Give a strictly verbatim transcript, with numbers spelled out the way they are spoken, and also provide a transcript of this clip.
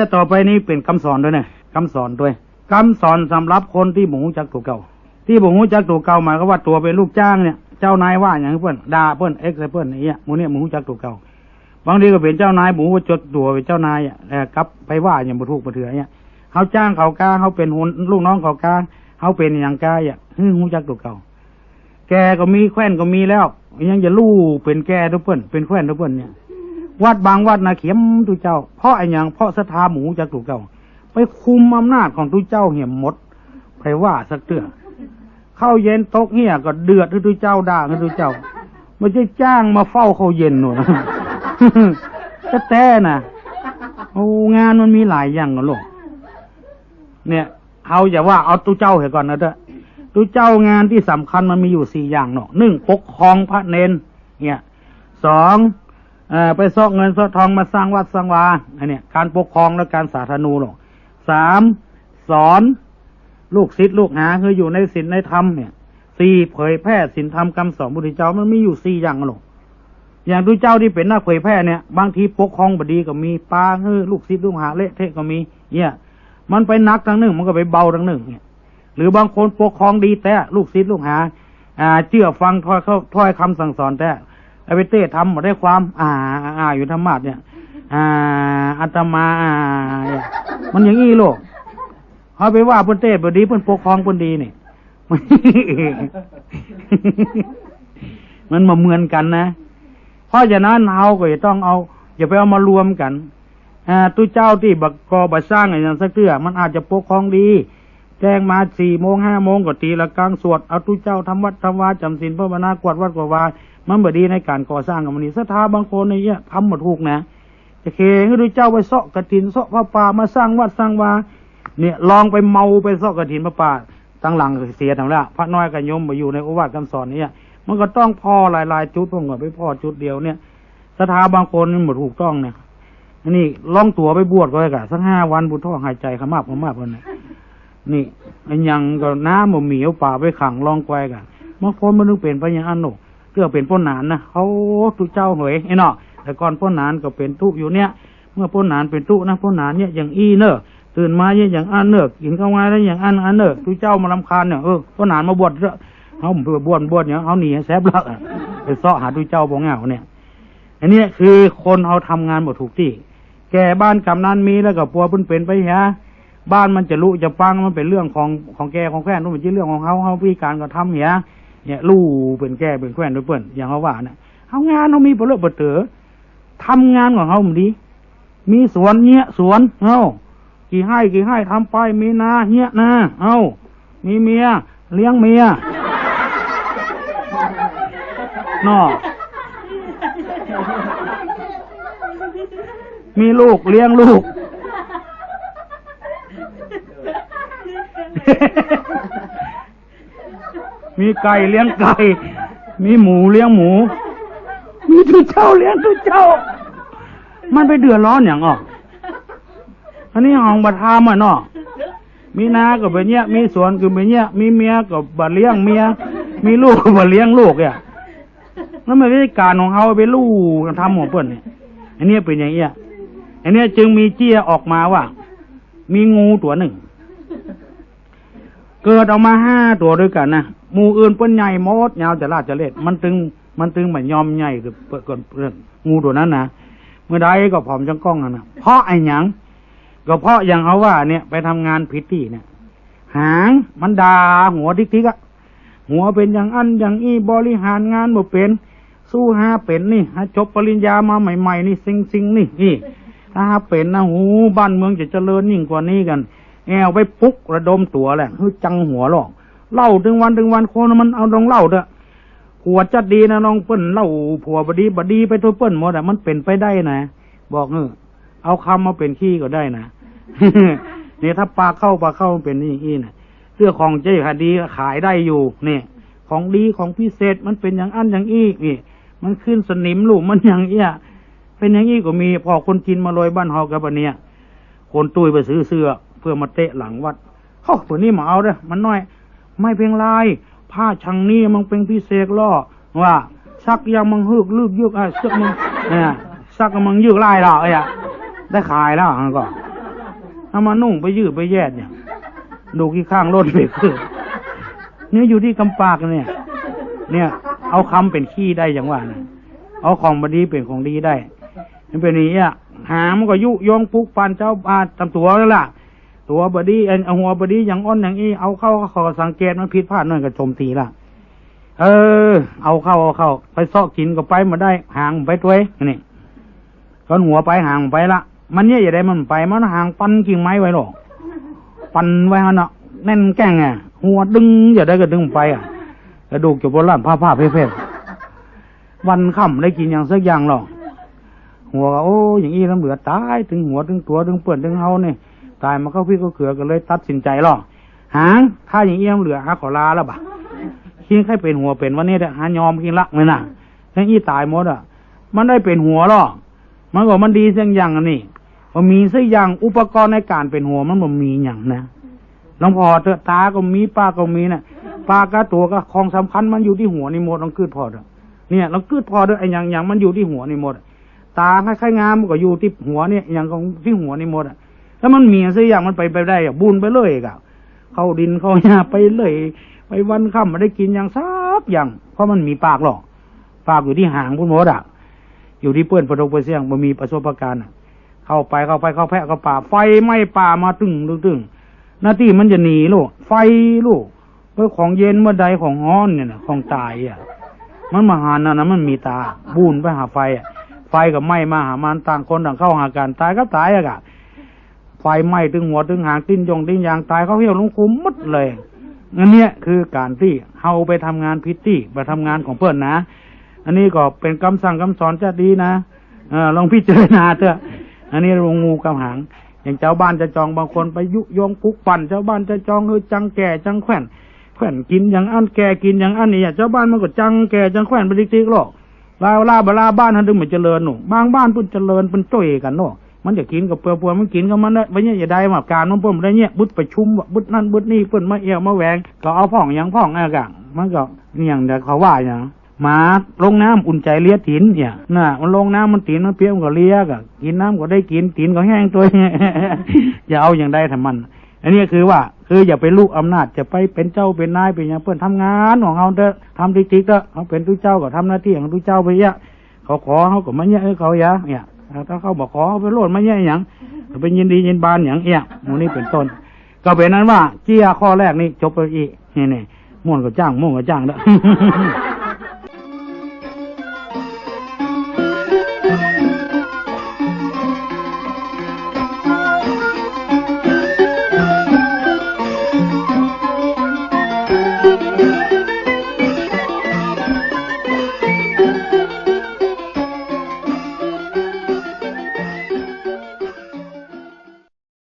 แต่ต่อไปนี้เป๋นกำสอนตวยนะ กำสอนตวย กำสอนสำหรับคนตี้บ่ฮู้จักตั๋วเก่า ตี้บ่ฮู้จักตั๋วเก่า หมายความว่าตั๋วเป๋นลูกจ้างเนี่ย เจ้านายว่าหยังเปิ้น ด่าเปิ้น เอ็กใส่เปิ้น อย่างเงี้ย หมู่เนี่ยบ่ฮู้จักตั๋วเก่า บางทีก็เป๋นเจ้านาย บ่ฮู้ว่าจ๋ดตั๋วเป๋นเจ้านายอะ เอ่อ กลับไปว่าหยังบ่ถูกบ่เถื่อเนี่ย เฮาจ้างเขากา เฮาเป๋นหัว ลูกน้องเขากา เฮาเป๋นหยังกาอะ หื้อฮู้จักตั๋วเก่า แก่ก็มี แคว่นก็มีแล้ว ยังจะลู่เป๋นแก่ตวยเปิ้น เป๋นแคว่นตวยเปิ้นเนี่ย วัดบางวัดนะเข็มตุ๊เจ้า เพราะอะหยัง เพราะศรัทธาบ่ฮู้จักตั๋วเก่า ไปคุมอำนาจของตุ๊เจ้าเหียหมด ใผว่าสักเตื้อ ข้าวเย็นตกเฮี้ยก็เดือดหื้อตุ๊เจ้า ด่าหื้อตุ๊เจ้า บ่ใจ้จ้างมาเฝ้าข้าวเย็นโน่น แต๊ๆ นะ โอ้ งานมันมีหลายอย่างนะลูก เนี่ย เฮาอย่าว่าเอาตุ๊เจ้าเหียก่อนนะเต๊อะ ตุ๊เจ้างานตี้สำคัญมันมีอยู่สี่อย่างเนาะ นึ่ง ปกครองพระเณร เนี่ย สอง เอ่อ ไปเซาะเงินเซาะทองมาสร้างวัดสร้างวา อันเนี้ย ก๋านปกครองและก๋านสาธนูเนาะ สาม สอนลูกศิษย์ลูกหาหื้ออยู่ในศีลในธรรมเนี่ย สี่ เผยแผ่ศีลธรรมกำสอนพุทธเจ้า มันมีอยู่สี่อย่างเนาะ อย่างตุ๊เจ้าตี้เป๋นนักเผยแผ่เนี่ย บางทีปกครองบ่ดีก็มี ปาหื้อลูกศิษย์ลูกหาเละเทะก็มี เนี่ย มันไปหนักตางนึ่ง มันก็ไปเบาตางนึ่งเนี่ย หรือบางคนปกครองดีแต๊ ลูกศิษย์ลูกหา อ่า เจื้อฟังถ้อยเขา ถ้อยกำสั่งสอนแต๊ เอาไปเตะทำบ่ได้ความ อ่า อ่า อ่า อยู่ธรรมาสน์เนี่ย อ่า อาตมา อ่า มันอย่างอี้โลก เฮาไปว่าเปิ้นเตะบ่ดี เปิ้นปกครองเปิ้นดีนี่ มันบ่เหมือนกั๋นนะ เพราะฉะนั้นเฮาก็จะต้องเอา อย่าไปเอามารวมกั๋น อ่า ตุ๊เจ้าตี้บ่ก่อบ่สร้างอะหยังสักเตื้อ มันอาจจะปกครองดี แจ้งมาสี่โมงห้าโมงก็ตีระฆังสวด เอาตุ๊เจ้าทำวัดทำวา จ๋ำศีลภาวนากวาดวัดกวาดวา มันบ่ดีในก๋านก่อสร้างกำนี้ ศรัทธาบางคนเนี่ยทำบ่ถูกนะ จะเขหื้อตุ๊เจ้าไปเซาะกฐินเซาะผ้าป่ามาสร้างวัดสร้างวา เนี่ย ลองไปเมาไปเซาะกฐินผ้าป่า ตางหลังเสียทั้งแล้ว พระน้อยกับโยมบ่อยู่ในโอวาทกำสอนเนี่ย มันก็ต้องผ่อหลายๆ จุด ผมก็ไปผ่อจุดเดียวเนี่ย ศรัทธาบางคนนี่บ่ถูกต้องเนี่ย อันนี้ลองตั๋วไปบวชก็ได้กะ สักห้าวัน พุทโธหายใจ๋ขมับขมับนั่นน่ะ นี่ อะหยังก็น้ำบ่มี เอาป๋าไปขังลองไกวกะ บางคนมันนึกเป๋นไปอย่างอั้นโน่ เตื้อเป๋นป้อหนานนะ โอ้ ตุ๊เจ้าเหย ไอ้เนาะ แต่ก่อนป้อหนานก็เป๋นตุ๊อยู่เนี่ย เมื่อป้อหนานเป๋นตุ๊นะ ป้อหนานเนี่ยอย่างอี้เน่อ ตื่นมาเนี่ยอย่างอั้นเน่อ กิ๋นข้าวงายแล้วอย่างอั้น อั้นเน่อ ตุ๊เจ้ามารำคาญเนี่ย เออ ป้อหนานมาบวชเถอะ เฮาบ่บวช บวชเนี่ย เฮาหนีแซบลักอะ ไปเซาะหาตุ๊เจ้าบ่เหงาเนี่ย อันเนี้ยคือคนเฮาทำงานบ่ถูกตี้ แก่บ้านกำนันมีแล้วก็ปัวเปิ้นเป๋นไปเหีย บ้านมันจะลุจะปัง มันเป๋นเรื่องของ ของแก่ของแคว่น มันบ่ใจ้เรื่องของเฮา เฮาพิการก็ทำเหีย เนี่ย ลู่เป๋นแก่เป๋นแคว่นตวยเปิ้น อย่างเฮาว่าน่ะ เฮางานเฮามีบ่เลอะบ่เต๋อ ทำงานของเฮามันดี มีสวนเนี่ยสวน เอ้า กี่ไฮ่กี่ไฮ่ทำไป มีนาเนี่ยนา เอ้า มีเมียเลี้ยงเมีย เนาะ มีลูกเลี้ยงลูก มีไก่เลี้ยงไก่ มีหมูเลี้ยงหมู มีตุ๊เจ้าเลี้ยงตุ๊เจ้า มันไปเดือดร้อนหยังอ่ะ อันนี้ของบ่ทำอะเนาะ มีนาก็ไปเนี่ย มีสวนก็ไปเนี่ย มีเมียก็บ่เลี้ยงเมีย มีลูกก็บ่เลี้ยงลูกเนี่ย แล้วมันเป็นก๋านของเฮาไปลู่ทำของเปิ้นเนี่ย อันเนี้ยเป๋นอย่างเอี้ย อันเนี้ยจึงมีเจี้ยออกมาว่า มีงูตั๋วนึ่ง เกิดออกมาห้าตั๋วตวยกั๋นนะ หมู่อื่นเปิ้นใหญ่หมด ยาวจะลาดจะเล็ด มันตึง มันตึงบ่ยอมใหญ่คือเปิ้น เปิ้น เปิ้น งูตั๋วนั้นนะ เมื่อใดก็ผอมจังก้องนั่นนะ เพราะอะหยัง ก็เพราะอย่างเฮาว่าเนี่ย ไปทำงานผิดตี้เนี่ย หางมันด่าหัวติ๊กๆ อะ หัวเป๋นอย่างอั้นอย่างอี้ บริหารงานบ่เป๋น สู้หาเป๋นนี่ หาจบปริญญามาใหม่ๆ นี่ เซ็งๆ นี่ นี่ ถ้าหาเป๋นนะ โห บ้านเมืองจะเจริญยิ่งกว่านี้กั๋น แอ่วไปปลุกระดมตั๋วแหละ หื้อจังหัวลอก เล่าตึงวันตึงวัน คนมันเอาดองเล่าเต๊อะ ผัวจัดดีนะน้องเปิ้น เล่าผัวบ่ดี บ่ดีไปตวยเปิ้นหมดอะ มันเป๋นไปได้นะ บอกหื้อ เอาคำมาเป๋นขี้ก็ได้นะ เนี่ย ถ้าปากเข้า ปากเข้ามันเป๋นอย่างอี้นะ เตื้อของใจ๊หาดีขายได้อยู่ เนี่ย ของดีของพิเศษมันเป๋นอย่างอั้นอย่างอี้ นี่ มันขึ้นสนิมลูกมันอย่างเอี้ย เป๋นอย่างอี้ก็มี ผ่อคนจีนมาลอยบ้านเฮากับอันเนี้ย คนตุ้ยไปซื้อเสื้อเพื่อมาเตะหลังวัด โอ้ ตั๋วนี้บ่เอาเด้อ มันน้อย ไม่เป๋นไร ผ้าฉังนี้มันเป๋นพิเศษลอ ว่า ซักยังมังหืก ลึกยึก อ่ะ ซักมัง เนี่ย ซักมังยืกไล่ละ เอ้ย ได้ขายแล้ว มันก็ เอามานุ่งไปยืดไปแยดเนี่ย ดูขี้ข้างโล่นไปคือ เนี่ยอยู่ตี้กำปากเนี่ย เนี่ย เอากำเป๋นขี้ได้อย่างว่านะ เอาของบ่ดีเป๋นของดีได้ มันเป๋นอย่างเงี้ย หางมันก็ยุยงปลุกปั่นเจ้าบ้านต๋ามตั๋วนั่นแหละ ตั๋วบ่ดี เอ็น หัวบ่ดีอย่างอ้อนอย่างอี้ เอาเข้าก็สังเกตมันผิดพลาดหน่อยก็โจมตีละ เออ เอาเข้า เอาเข้า ไปเซาะกิ๋นก็ไปบ่ได้ หางไปตวย นี่ ก้อนหัวไปหางไปละ มันเนี่ยจะได้มันไป มันหางปั่นกิ่งไม้ไว้หรอก ปั่นไว้หั้นน่ะ แน่นแก่งอะ หัวดึงจะได้ก็ดึงไปอะ กระดูกจะบ่ลั่นผ้าๆ เพ่ๆ วันค่ำได้กิ๋นอย่างสักอย่างหรอก หัวก็ โอ้ อย่างอี้ล้ำเหลือต๋าย ตึงหัวตึงตั๋วตึงเปื้อนตึงเฮานี่ ต๋ายมาเข้าพริกเข้าเกลือ ก็เลยตัดสินใจ๋หรอก หาง ถ้าอย่างอี้ล้ำเหลือหาขอลาแล้วบ่ะ คิงใค่เป๋นหัวเป๋นวันนี้เถอะ หายอมคิงละ แม่นน่ะ อย่างอี้ต๋ายหมดอะ มันได้เป๋นหัวหรอก มันก็มันดีสักอย่างอันนี้ บ่มีสักอย่าง อุปกรณ์ในก๋านเป๋นหัวมันบ่มีหยังนะ ลองผ่อเถอะ ต๋าก็มี ปากก็มีน่ะ ปากกับตั๋วกับของสำคัญมันอยู่ตี้หัวนี่หมด ลองกึ๊ดผ่อเถอะ เนี่ย ลองกึ๊ดผ่อเถอะ ไอ้หยังๆ มันอยู่ตี้หัวนี่หมด ต๋าใค่ๆ งามมันก็อยู่ตี้หัวเนี่ย หยังก็ตี้หัวนี่หมดอะ แล้วมันมีสักอย่างมันไป ไปได้อะ บุญไปเลยอะ เข้าดินเข้าหญ้าไปเลย ไปวันค่ำบ่ได้กิ๋นอย่างสักอย่าง เพราะมันมีปากหรอก ปากอยู่ตี้หางพุ้นหมดอะ อยู่ตี้เปื้อนปะดกปะเสี้ยง บ่มีประสบการณ์อะ เข้าไป เข้าไป เข้าแพะเข้าป่า ไฟไหม้ป่ามาตึ้งตึ้งตึ้ง หน้าตี้มันจะหนีลูก ไฟลูก เออ ของเย็นเมื่อใด ของฮ้อนเนี่ยนะ ของต๋ายอะ มันบ่หันน่ะนะ มันมีต๋า บุญไปหาไฟอะ ไฟก็ไหม้มาหามัน ต่างคนต่างเข้าหากั๋น ต๋ายก็ต๋ายอะกะ ไฟไหม้ตึงหัวตึงหาง ติ๊นยงติ๊นยาง ต๋ายเข้าเหี่ยวลงคุมหมดเลย อันเนี้ยคือก๋านตี้เฮาไปทำงานผิดตี้ ไปทำงานของเปิ้นนะ อันนี้ก็เป๋นกำสั่งกำสอนจะดีนะ เออ ลองพิจารณาเถอะ อันนี้ลงงูกำหาง อย่างจาวบ้านจาวจองบางคนไปยุยงปลุกปั่นจาวบ้านจาวจอง เออ จังแก่จังแคว่น แคว่นกิ๋นอย่างอั้น แก่กิ๋นอย่างอั้นนี่ จาวบ้านมันก็จังแก่จังแคว่นไปติ๊กๆ หรอก ลา ลาบ่ลาบ้านหั้นตึงบ่เจริญหนู บางบ้านเปิ้นเจริญเปิ้นจ้วยกั๋นเนาะ มันจะกิ๋นก็เปื้อๆ มันกิ๋นของมันนะ บ่เนี่ยจะได้ว่าก๋านมันเปิ้นบ่ได้เนี่ย บึดประชุมว่ะ บึดนั่นบึดนี่ เปิ้นมาแอ่วมาแหวง ก็เอาพ่องหยังพ่องอะกะ มันก็อย่างเดียวเขาว่าอย่าง หมาลงน้ำอุ่นใจ๋เลียตี๋นเนี่ย น่ะ มันลงน้ำมันตี๋นมันเปียกมันก็เลียกะ กิ๋นน้ำก็ได้กิ๋น ตี๋นก็แห้งตวย จะเอาอย่างใดถ้ามัน อันนี้คือว่า คืออย่าไปลุกอำนาจ จะไปเป๋นเจ้าเป๋นนายเป๋นหยัง เปิ้นทำงานของเฮาเถอะ ทำติ๊กๆ เถอะ เฮาเป๋นตุ๊เจ้าก็ทำหน้าตี้ของตุ๊เจ้าไปเยียะ เขาขอเฮาก็มาเยียะหื้อเขาเยียะ เนี่ย ถ้าเขาบ่ขอ เฮาไปโลดมาเยียะหยัง ไปยินดียินบานหยัง เนี่ย หมู่นี้เป๋นต้น ก็เป๋นอันว่า เจี้ยข้อแรกนี่จบไปอี้ นี่ๆ ม่วนก็จ้าง ม่วนก็จ้างเถอะ